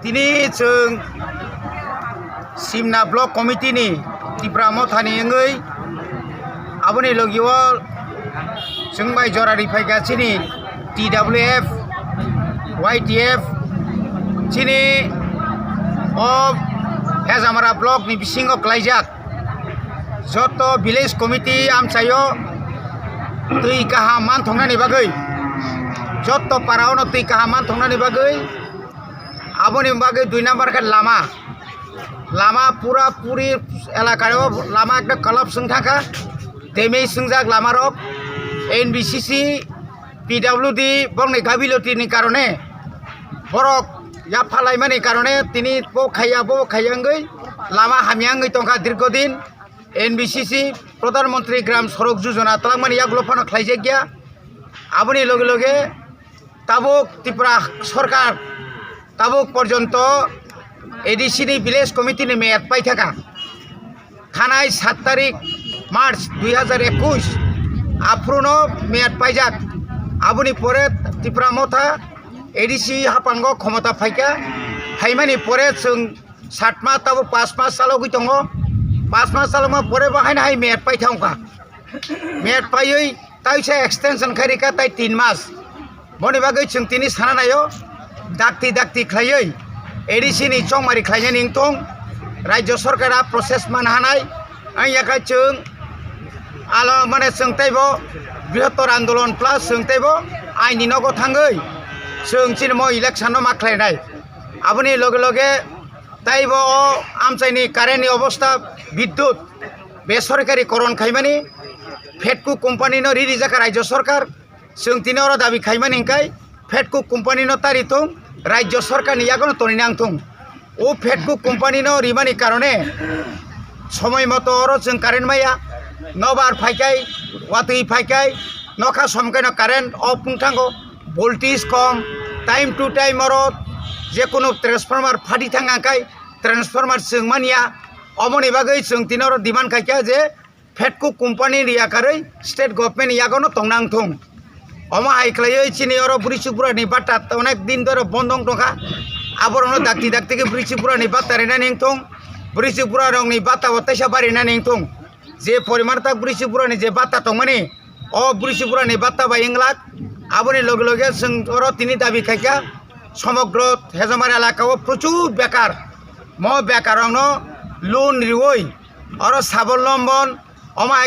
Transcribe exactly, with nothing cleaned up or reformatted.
Tini chwng Simna Block Committee ni Tipra Motha ni wngwi aboni logi o chwng bai jora ri phaikha chini T W F, Y T F, chini o Hejamara Block ni bisingo klaijak. Joto village committee amchaio twi kaham manthoknani bagwi, joto para ono twi kaham manthoknani bagwi, aboni bagwi dui number khe lama, lama pura puri elaka o lama ekta collapse wng thangkha, damage wngjak lama rok, N B C C, P W D bokni gabiloti ni karone borok yapha laimani karone tini bo khaiya bo khaiya wngwi lama hamya wngwi tongkha dirgo din. N B C C Pradhan Mantri Gram Sorok Yojana twlangmani yagulo phano khlaijakya. Aboni loge loge tabuk Tripura Sorkar tabuk porjonto A D C ni village committee ni meyad paithaka. Thanai sat tarik March dui hajar ekush, aphuru no meyad paijak. Aboni pore Tipra Motha A D C haphango khomota phaikha. Phaimani pore chwng sat mas tabo pas mas chalogwi tongo. Pas mas chalokma pore bo haino hai meyad paithangkha. Meyad paiwi taisa extension khairikha tai tin mas. Boni bagwi chwng tini sana naio, dakti dakti khlaiwi A D C ni chongmari khlainani wngthung, Rajya Sarkar a process man hanai, ang yakhai chwng alo mane chwng teibo brihottor andolon plus chwng teibo aini nogo thangwi chwng chini mo election no ma khlainai. Aboni loge loge teibo o amchaini current ni obostha, bidyut besorkari koron khaimani, Fedco company no ri rijak Rajya Sarkar. Chwng tini oro dabi khaimani hwnkhe Fedco company no tari thung, Rajya Sarkar ni yago no toni nang thung. O Fedco company no rimani karone somoi moto oro chwng current maya, nobar phaikai, watwi phaikai, nokha somkai no current off wng thango, voltage kom, time to time oro jekunu transformer phadi thang angkai transformer chwng manya, omoni bagwi chwng tini oro demand khaikha je Fedco company ni yakarwi state government ni yago no tong nang thung. Omo hai khlaiwi chini oro bwrwi chukbura ni bata onek din doro bondo wng tongkha. Aborok no dakti dakti khe bwrwi chukbura ni bata rinani wng thung. Bwrwi chukbura rok ni bata bo teisa barinani wng thung. Je poriman tak bwrwi chukbura ni je bata tongmani, o bwrwi chukbura ni bata bai wng lak. Aboni loge loge chwng oro tini dabi khaikha somogro Hejamara elaka o prochur bekar. Mo bekar rok no loan riwi oro sabol lombon omo hai